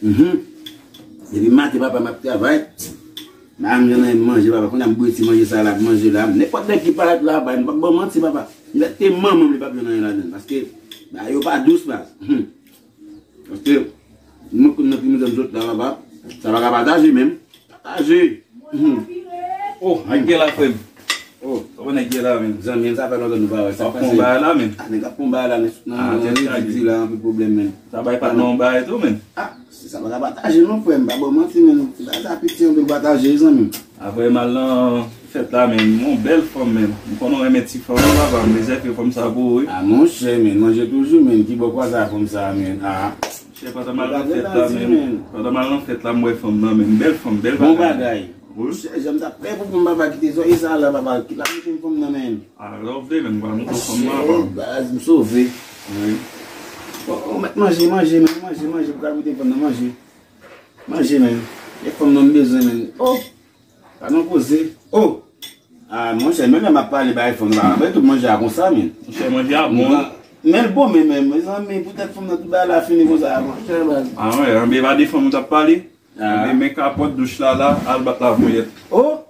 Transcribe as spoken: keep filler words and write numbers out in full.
Mhm. Depi maten, papa, m ap travay. Madanm jwenn anyen manje, papa. Kounye a m bwè ti manje sa la, ap manje la. Nenpòt lè ki parèt la, papa, m p ap ba w manti, papa. M mèt te manman m, li p ap jwenn anyen ladan l. Paske bagay yo pa dous, baz. Mhm. Paske, nou konn nan ki mizè m sot la, papa. Sa pa ka pataje menm. Pataje. Mhm. Oh, ak gen la, frè m. Oh, sa pa nèg gen la, men. Zanmi, sa fè lontan nou pa wè. Sa ap pase. Sa ap pon bagay la, men. Ah, nèg ap pon bagay la, men. Ah, nan tèt chaje. Di la, anpil pwoblèm, men. Sa bay pa nan bagay tou, men. Ah, se sa pa ka pataje, non, frè m. Pa ba w manti, men. Se bagay sa piti, anpil pataje, zanmi. Apre m al nan fèt la, men. Yon bèl fanm, men. M konnen w renmen ti fanm, wi, papa. M rezève fanm sa pou ou, wi. Ah, monchè, men. Manje toujou, men. Ki bò kwa sa fanm sa, men. Ah. Chè, pandan m al nan fèt la, men. Pandan m al nan fèt la, m wè fanm nan, men. Bèl fanm, bèl bagay. Bon bagay. Wi. Chè, jan m t ap pè pou fanm papa kite zòrye sa la, papa. Ki la mete fanm nan, men. Ah, lè w vle, men, m pral montre w fanm nan, papa. Baz, m sove. Wi. Bon, ou mèt manje, manje, men, manje, manje, pou ka mete fanm nan, manje. Manje, men. E fanm nan m bezwen, men. Oh! Pa nan koze. Oh! Ah, monchè, menm lè m ap pale bay fanm nan, pa manje tout manje a konsa, men. Monchè, manje a bon. Men l bon, men, men, mezanmi, poutèt fanm nan tout bagay la fini konsa, monchè, baz. Ah, wi, anben, pa de fanm ou t ap pale. Ah. Anben, men kapòt douch la, la, al bat lavonyèt. Oh!